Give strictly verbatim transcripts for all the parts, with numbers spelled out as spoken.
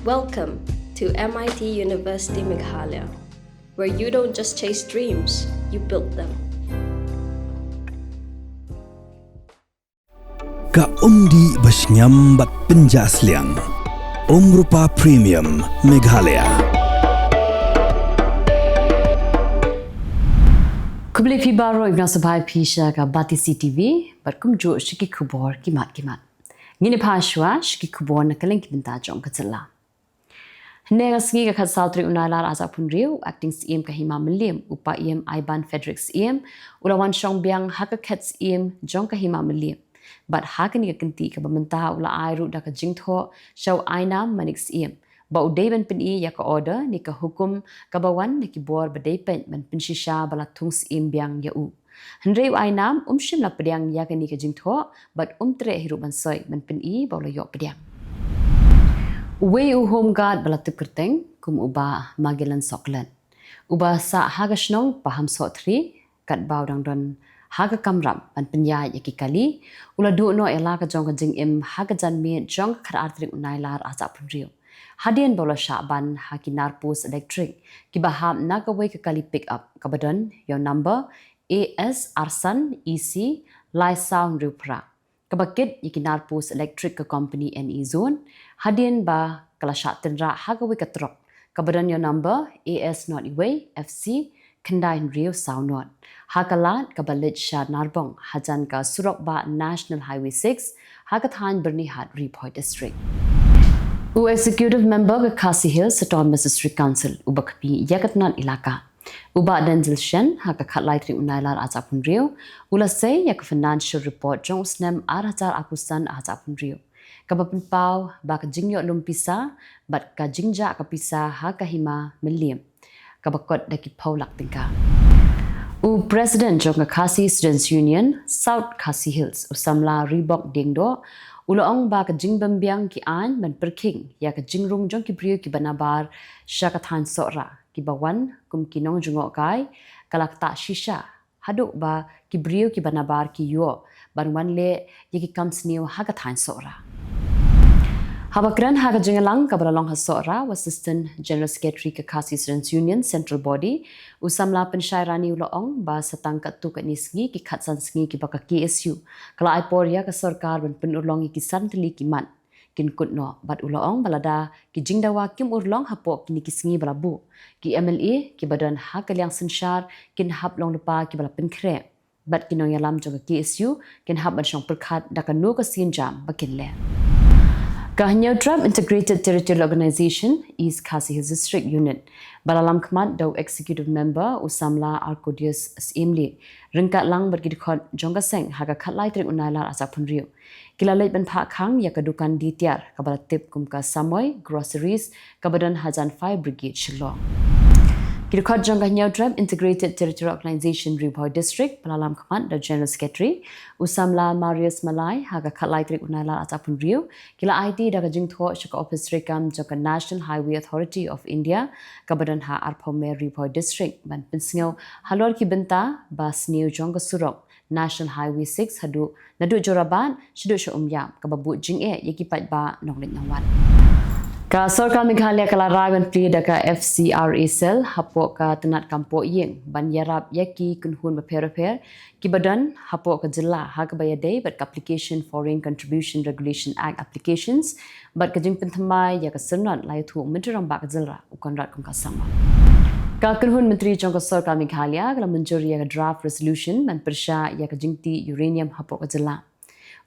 Welcome to M I T University Meghalaya, where you don't just chase dreams, you build them. Ka umdih ba shngiam bad pynjah sliang. Umrupa Premium Meghalaya. Khublei phi baroh, nga sngewbha ïa phi sha ka Batesi T V bad kumjuh sha ki khubor ki mat ki mat. Ngin ïa peit shuwa sha ki khubor na ka liang ki bynta jong ka jylla. Hynne ka sngi ka khatsaw tarik u Nailar arhajar arphew hynriew, Acting Syiem ka Hima Mylliem, u Paiem Ivan Frederick Syiem, u la wan shong biang ha ka khet Syiem jong ka Hima Mylliem. Bad ha kane ka kynti kaba mynta u la ai ruh da ka jingthoh sha u Ainam Manik Syiem ba u dei ban pyni ïa ka order ne ka hukum kaba wan na ki bor ba dei peit ban pynshisha ba la thung Syiem biang ïa u. Hynrei u Ainam um shym la pdiang ïa kane ka jingthoh bad um treh hi ruh ban soi ban pyni ba u la ïoh pdiang. Uwei u home guard ba la tip kyrteng kum u Bah Magellan Soklet, uba sah ha ka shnong Pahamsoh Three, katba u dang don ha ka kamram ban pynïaid ïa ki kali, u la duh noh ïa la ka jong ka jingim ha ka janmiet jong ka khatar tarik u Nailar arhajar arphew hynriew, hadien ba u la shah ban ha ki nar post elektrik kiba hap na kawei ka kali pick up kaba don ïa u number A S arsan E C lai saw hynriew phra, kaba kit ïa ki nar post elektrik ka company NE Zone, hadien ba ka la shah tynrah ha kawei ka trok kaba don ïa u number A S not iwei F C khyndai hynriew saw not, ha ka lad kaba leit sha Narbong hajan ka surok bah National Highway six ha ka thaiñ Byrnihat, Ri Bhoi District. U Executive Member ka Khasi Hills Autonomous District Council uba khmih ïa ka tnat ilaka, u Bah Denzil Shen, ha ka khatlai tarik u Nailar arhajar arphew hynriew u la sei ïa ka financial report jong u snem arhajar arphew san arhajar arphew hynriew, kaba pynpaw ba ka jingïoh lum pisa bad ka jingjah ka pisa ha ka Hima Mylliem kaba kot da ki phew lak tyngka. U President jong ka Khasi Students Union South Khasi Hills, u samla Ribok Diengdoh, u la ong ba ka jingbymbiang ki aiñ ban pyrkhing ïa ka jingrung jong ki briew kiba nabar sha ka thaiñ Sohra, kiba wan kum ki nongjngohkai, ka la ktah shisha haduh ba ki briew kiba nabar ki ïoh ban wan leh ïa ki kam sniew ha ka thaiñ Sohra. Haba kren ha ka jingïalang kaba la long ha Sohra, u Assistant General Secretary ka Khasi Students Union Central Body, u samla Pynshai Rani, u la ong ba sa tang katto katne sngi ki khatsan sngi kiba ka K S U ka la ai por ïa ka sorkar ban pynurlong ïa ki san tylli ki mat, kin kut noh. Bad u la ong ba lada ki jingdawa kim urlong hapoh kine ki sngi ba la buh, ki M L A kiba don ha ka liang synshar kin hap long lypa kiba la pynkhreh, bad ki nongïalam jong ka K S U kin hap ban shong pyrkhat da kano ka sienjam ba kin leh. Ka Hynñiewtrep Integrated Territorial Organization East Khasi Hills District Unit, ba la lam khmat da u Executive Member u samla Arcodius Syiemlieh, ryngkat lang bad ki dkhot jong ka seng, ha ka khatlai tarik u Nailar arhajar arphew hynriew, ki la leit ban phah khang ïa ka dukan die tiar kaba la tip kum ka Samoi Groceries kaba don hajan Fire Brigade Shillong. Ki dkhot jong ka Hynñiewtrep Integrated Territorial Organization Ri Bhoi District, ba la lam khmat da u General Secretary u samla Marius Malai, ha ka khatlai tarik u Nailar arhajar arphew hynriew, ki la aiti da ka jingthoh sha ka ophis treikam jong ka National Highway Authority of India kaba don ha arphew mer Ri Bhoi District ban pynsngew halor ki bynta ba sniew jong ka surok National Highway six haduh naduh Jorabat shaduh sha Umïap, kaba buh jingeh ïa ki paidbah nongleit nongwan. Ka sorkar Meghalaya ka la rai ban plie da ka F C R A Cell hapoh ka tnat kam pohïing ban ïarap ïa ki kynhun bapher bapher kiba don hapoh ka jylla ha kaba ïadei bad ka Application Foreign Contribution Regulation Act applications bad ka jingpynthymmai ïa ka syrnod, la ïathuh u Myntri Rangbah ka jylla u Conrad Kongkal Sangma. Ka kynhun myntri jong ka sorkar Meghalaya ka la mynjur ïa ka draft resolution ban pyrshah ïa ka jingtih uranium hapoh ka jylla.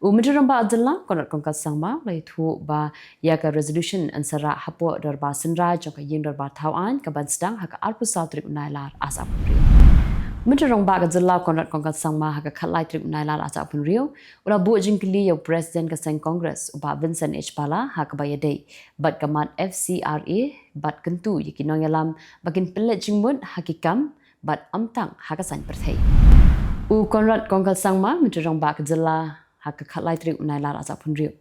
U Myntri Rangbah ka jylla Conrad Kongkal Sangma u la ïathuh ba ïa ka resolution yn sa rah hapoh dorbar synrai jong ka Ïing Dorbar Thaw Aiñ kaban sdang ha ka arphew saw tarik u Nailar arhajar arphew hynriew. U Myntri Rangbah ka jylla Conrad Kongkal Sangma ha ka khatlai tarik u Nailar arhajar arphew hynriew u la buh jingkylli ïa u President ka seng Congress u Bah Vincent H Pala ha kaba ïadei bad ka mat F C R A bad kyntu ïa ki nongïalam ba kin pynleit jingmut ha ki kam bad ym tang ha ka saiñ pyrthei. U Conrad Kongkal Sangma, Myntri Rangbah ka jylla, ha ka khatlai tarik u Nailar arhajar arphew hynriew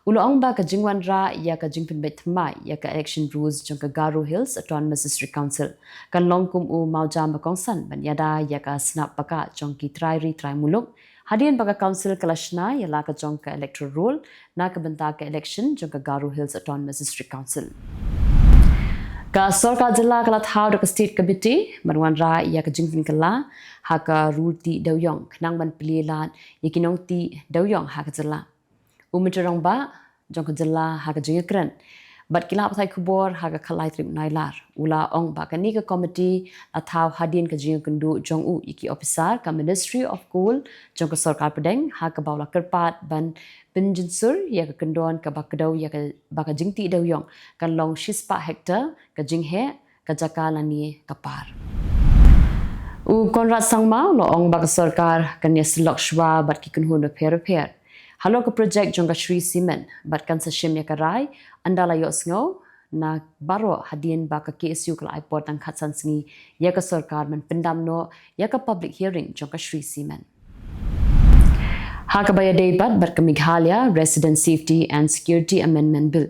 u la ong ba ka jingwanrah ïa ka jingpynbeit thymmai ïa ka election rules jong ka Garo Hills Autonomous District Council kan long kum u mawjam ba kongsan ban ïada ïa ka sngap ba kah jong ki trai ri trai muluk, hadien ba ka Council ka la shna ïa la ka jong ka electoral roll na ka bynta ka election jong ka Garo Hills Autonomous District Council. Ka sorkar jylla ka la thaw da ka State Committee ban wanrah ïa ka jingpynkylla ha ka rutih dewïong khnang ban plie lad ïa ki nongtih dewïong ha ka jylla. U Myntri Rangbah jong ka jylla ha ka jingïakren bad ki lad pathai khubor ha ka khatlai tarik Nailar u la ong ba kane ka komiti la thaw hadien ka jingïakynduh jong u ïa ki ophisar ka Ministry of Coal jong ka sorkar pdeng ha kaba u la kyrpad ban pynjynsur ïa ka kyndon kaba kdew ïa ka ba ka jingtih dewïong kan long shispah hektar ka jingheh ka jaka lane ka par. U Conrad Sangma u la ong ba ka sorkar kan ïasyllok shuwa bad ki kynhun bapher bapher halor ka projek jong ka Shree Cement bad kan sa shim ïa ka rai ynda la ïohsngew na baroh hadien ba ka K S U ka la ai por tang khatsan sngi ïa ka sorkar ban pyndam noh ïa ka public hearing jong ka Shree Cement. Ha kaba ïadei bad bad ka Meghalaya Resident Safety and Security Amendment Bill,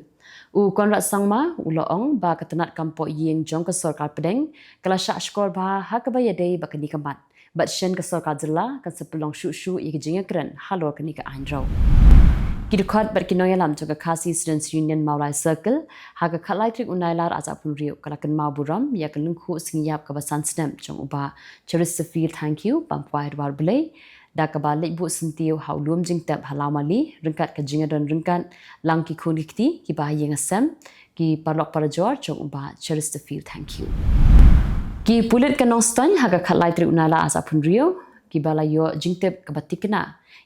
u Conrad Sangma u la ong ba ka tnat kam poh ïing jong ka sorkar pdeng ka la shah shkor bha ha kaba ïadei bad kane ka mat bad shen ka sorkar jylla kan sa pynlong shuh shuh ïa ka jingïakren halor kane ka aiñ rew. Ki dkhot bad ki nongïalam jong ka Khasi Students Union Mawlai Circle ha ka khatlai tarik u Nailar arhajar arphew hynriew ka la kynmaw burom ïa ka lyngkhuh sngi ïap kaba san snem jong u Bah Cheristerfield Thangkhiew Pamkwai Dwarblei da kaba leit buh syntiew ha u lum jingtep ha Lawmali ryngkat ka jingïadon ryngkat lang ki khun ki kti kiba ha ïing ha sem ki paralok parajor jong u Bah Cheristerfield Thangkhiew. Ki pulit ka Nongstoiñ ha ka khatlai tarik u Nailar arhajar arphew hynriew kiba la ïoh jingtip kaba thikna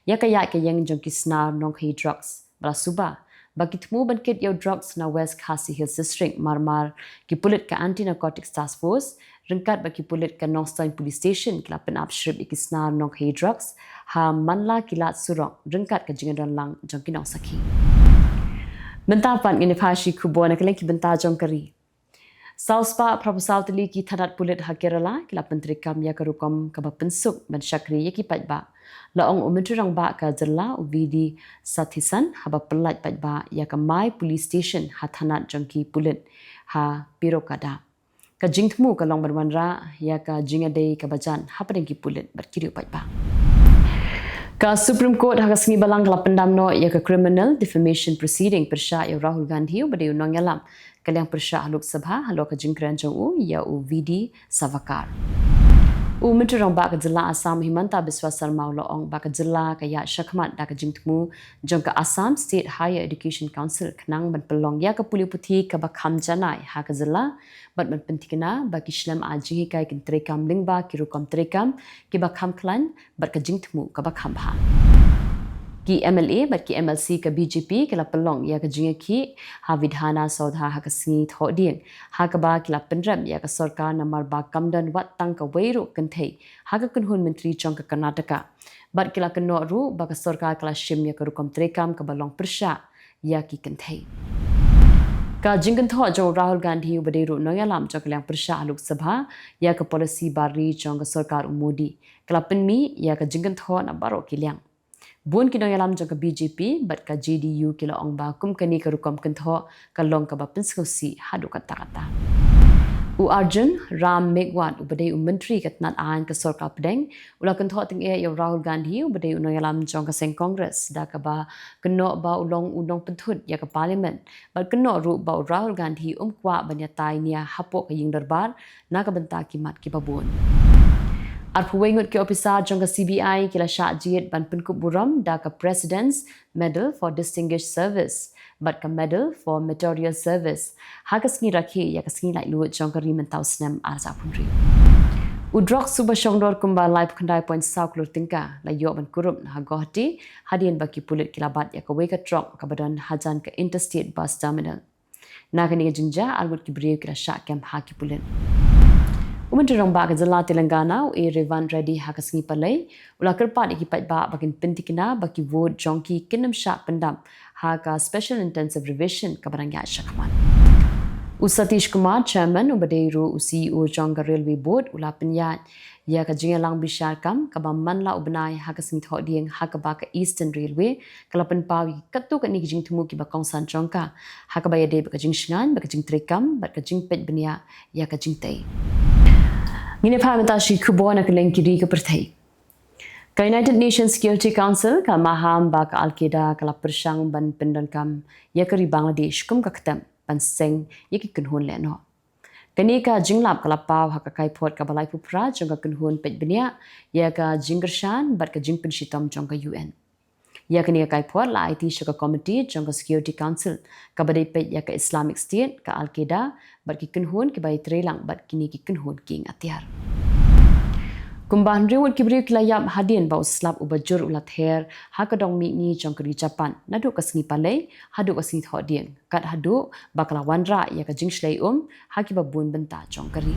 ïa ka ïaid ka ïeng jong ki snar nongkhaïi drugs ba la suba ba ki thmu ban kit ïa u drugs na West Khasi Hills District. Mar mar ki pulit ka Anti Narcotics Task Force ryngkat bad ki pulit ka Nongstoiñ Police Station ki la pynap shrip ïa ki snar nongkhaïi drugs ha man la ki lad surok ryngkat ka jingïadon lang jong ki nongsakhi. Mynta pat ngin ïa phai sha ki khubor na kylleng ki bynta jong ka ri. Saw spah phra phew saw tylli ki thanat pulit ha Kerala ki la pyntreikam ïa ka rukom kaba pynsuk ban shakri ïa ki paidbah, la ong u Myntri Rangbah ka jylla u V D Sathisan haba pyllait paidbah ïa ka Mai Police Station ha thanat jong ki pulit ha Perokhada. Ka jingthmu ka long ban wanrah ïa ka jingïadei kaba jan hapdeng ki pulit bad ki riew paidbah. Ka Supreme Court ha ka sngi Balang ka la pyndam noh ïa ka criminal defamation proceeding pyrshah ïa u Rahul Gandhi uba dei u nongïalam ka liang pyrshah ha Lok Sabha halor ka jingkren jong u ïa u V D Savarkar. U Myntri Rangbah ka jylla Assam Himanta Biswa Sarma u la ong ba ka jylla ka ïaid shakhmat da ka jingthmu jong ka Assam State Higher Education Council khnang ban pynlong ïa ka pule puthi kaba kham janai ha ka jylla bad ban pynthikna ba ki shlem ai jinghikai kin treikam lyngba ki rukom treikam kiba kham khlaiñ bad ka jingthmu kaba kham bha. Ki M L A bad ki M L C ka B J P ki la pynlong ïa ka jingïakhih ha Vidhana Soudha ha ka sngi Thohdieng ha kaba ki la pynrem ïa ka sorkar namar ba kam don wat tang kawei ruh kynthei ha ka kynhun myntri jong ka Karnataka. Bad ki la kynnoh ruh ba ka sorkar ka la shim ïa ka rukom treikam kaba long pyrshah ïa ki kynthei. Ka jingkynthoh jong u Rahul Gandhi uba dei ruh nongïalam jong ka liang pyrshah ha Lok Sabha ïa ka policy bar ri jong ka sorkar u Modi ka la pynmih ïa ka jingkynthoh na baroh ki liang. Bun ki nongïalam jong ka B J P bad ka J D U ki la ong ba kum kane ka rukom kynthoh ka long kaba pynsngewsih haduh katta katta. U Arjun Ram Meghwat uba dei u myntri ka tnat aiñ ka sorkar pdeng u la kynthoh tyngeh ïa u Rahul Gandhi uba dei u nongïalam jong ka seng Congress da kaba kynnoh ba u long u nongpynthut ïa ka Parliament bad kynnoh ruh ba u Rahul Gandhi um kwah ban ïatai nia hapoh ka ïing dorbar na ka bynta ki mat kiba bun. Arphew wei ngut ki ophisar jong ka C B I ki la shah jied ban pynkup burom da ka President's Medal for Distinguished Service bad ka Medal for Meritorious Service ha ka sngi rakhe ïa ka sngi laitluid jong ka ri mynta u snem arhajar arphew hynriew. U drok suba shongdor kumba laiphew khyndai point saw klur tyngka la ïoh ban kurup na ha Guwahati hadien ba ki pulit ki la bat ïa kawei ka trok kaba don hajan ka Interstate Bus Terminal. Na kane ka jingjia arngut ki briew ki la shah kem ha ki pulit. U Myntri Rangbah ka jylla Telangana u A Revanth Reddy ha ka sngi Palei u la kyrpad ïa ki paidbah ba kin pynthikna ba ki vote jong ki kin ym shah pyndam ha ka Special Intensive Revision kaba dang ïaid shakhmat. U Satish Kumar, Chairman uba dei ruh u C E O jong ka Railway Board u la pynïaid ïa ka jingïalang bishar kam kaba man la u bnai ha ka sngi Thohdieng ha kaba ka Eastern Railway ka la pynpaw ïa katto katne ki jingthmu kiba kongsan jong ka ha kaba ïadei bad ka jingshngaiñ bad ka jingtreikam bad ka jingpeit bniah ïa ka jingtei. Ngin ïa phai mynta sha ki khubor na kylleng ki ri ka pyrthei. Ka United Nations Security Council ka la maham ba ka Al Qaeda ka la pyrshang ban pyndonkam ïa ka ri Bangladesh kum ka ktem ban seng ïa ki kynhun lehnoh. Kane ka jinglap ka la paw ha ka kaiphod kaba laiphew phra jong ka kynhun peit bniah ïa ka jingkyrshan bad ka jingpynshitom jong ka U N. Ïa kane ka kaiphod la aiti sha ka komiti jong ka Security Council kaba dei peit ïa ka Islamic State, ka Al-Qaeda bad ki kynhun kiba ïatreilang bad kine ki kynhun kieng atiar. Kumba hynriew ngut ki briew ki la ïap hadien ba u slap uba jur u la ther ha ka dong mihngi jong ka ri Japan naduh ka sngi Palei haduh ka sngi Thohdieng, kat haduh ba ka la wanrah ïa ka jingshlei um ha kiba bun bynta jong ka ri.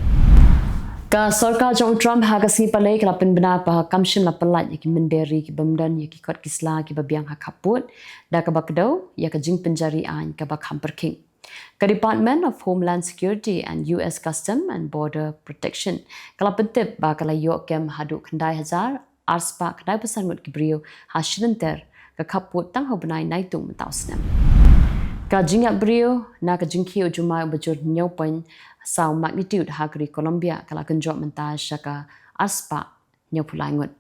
Ka sorkar jong u Trump ha ka sngi Palei ka la pynbna ba kam shym la pyllait ïa ki mynder ri kiba ym don ïa ki kot ki sla kiba biang ha khappud, da kaba kdew ïa ka jingpynjari aiñ kaba kham pyrkhing. Ka Department of Homeland Security and U S Custom and Border Protection ka la pyntip ba ka la ïoh kem haduh khyndai hajar arspah khyndai phew san ngut ki briew ha shilynter ka khappud tang ha u bnai Naitung mynta u snem. Ka jingïap briew na ka jingkhih u jumai uba jur hynñiew point saw magnitude ha ka ri Colombia ka la kynjoh mynta sha ka arspah hynñiew phew lai ngut,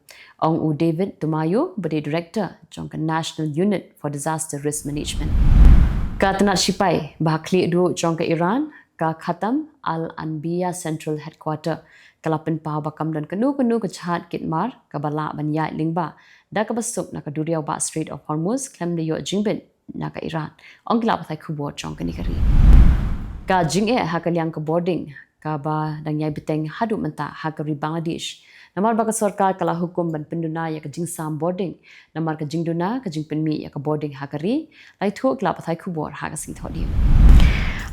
ong u David Tamayo, ba dei director jong ka National Unit for Disaster Risk Management. Ka tnat shipai ba ha khlieh duh jong ka Iran, ka Khatam Al Anbiya Central Headquarter, ka la pynpaw ba kam don kano kano ka jhad kit mar kaba lah ban ïaid lyngba da kaba suk na ka duriaw ba Strait of Hormuz khlem da ïoh jingbit na ka Iran, ong ki lad pathai khubor jong kane ka ri. Ka jingeh ha ka liang ka bording kaba dang ïai bteng haduh mynta ha ka ri Bangladesh, namar ba ka sorkar ka la hukum ban pynduna ïa ka jingsam bording, namar ka jingduna ka jingpynmih ïa ka bording ha ka ri la ïathuh ki lad pathai khubor ha ka sngi Thohdieng.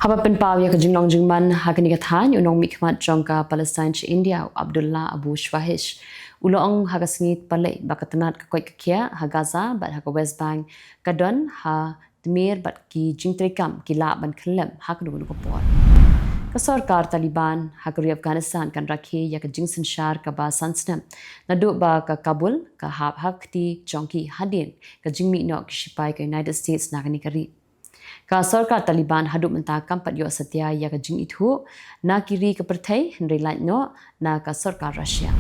Haba pynpaw ïa ka jinglong jingman ha kane ka thaiñ, u nongmihkhmat jong ka Palestine sha India, u Abdullah Abu Shwahish, u la ong ha ka sngi Palei ba ka tnat ka koit ka khiah ha Gaza bad ha ka West Bank ka don ha tmier bad ki jingtreikam ki lah ban khyllem ha kano kano ka por. Ka sorkar Taliban ha ka ri Afghanistan kan rakhe ïa ka jingsynshar kaba san snem naduh ba ka Kabul ka hap ha ka kti jong ki hadien ka jingmih noh ki shipai ka United States na kane ka ri. Ka sorkar Taliban haduh mynta kam pat ïoh satia ïa ka jingithuh na ki ri ka pyrthei hynrei lait noh na ka sorkar Russia.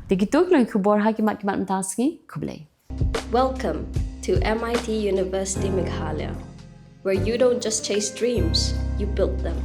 Te kito ki long ki khubor ha ki mat ki mat mynta sngi. Khublei. Welcome to M I T University Meghalaya, where you don't just chase dreams, you build them.